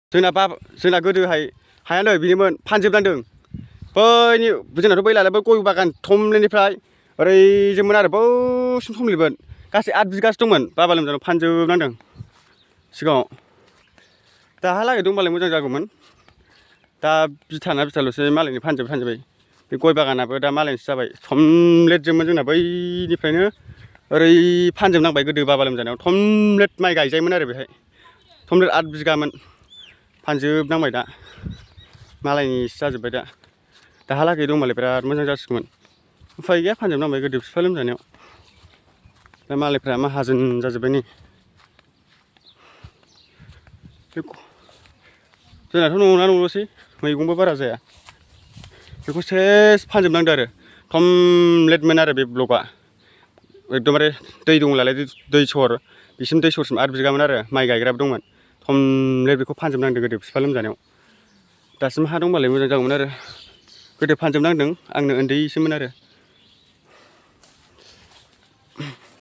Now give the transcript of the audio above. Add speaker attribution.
Speaker 1: जोंना गोदोहाय हायानो बिनिमोन फानजोबनांदों बैनि जोंनाथ' बैलाय गय बागान थमलेनिफ्राय ओरैजोंमोन आरो बैसिम थमलेमोन गासै 8 बिगासो दंमोन बाबा लोमजानायाव फानजोबनांदों सिगाङाव दाहालागै दंबालाय मोजां जागौमोन दा बिथाना बिथाल'सो मालायनि फानजोब्बाय बे गय बागानाबो दा मालायनिसो जाबाय थमलेटजोंमोन जोंना बैनिफ्रायनो ओरै फानजोबनांबाय गोदो बाबा लोमजानायाव थमलेट माइ गायजायोमोन आरो बेहाय थमलेट 8 बिगामोन फानजोबनांबाय दा मालायनिसो जाजोब्बाय दाहालागै दंबालाय बिराद मोजां जासिगौमोन उफाय गैया फानजोबनांबाय गोदो बिफा लोमजानायाव दा मालायफ्रा माहाजोन जाजोब्बाय नै जोंनाथ' न'ना न'ल'सै मैगंबो बारा जाया बेखौ सेस फानजोबनांदों आरो कमप्लिटमोन आरो बे ब्लकआ एकदमबारे दै दंलाय दै सर बिसिम दै सरसिम 8 बिगामोन आरो माइ गायग्राबो दंमोन कमप्लिट बेखौ फानजोबनांदों गोदो बिफा लोमजानायाव दासिम हा दंबालाय मोजां जागौमोन आरो गोदो फानजोबनांदों आंनो उन्दैसोमोन आरो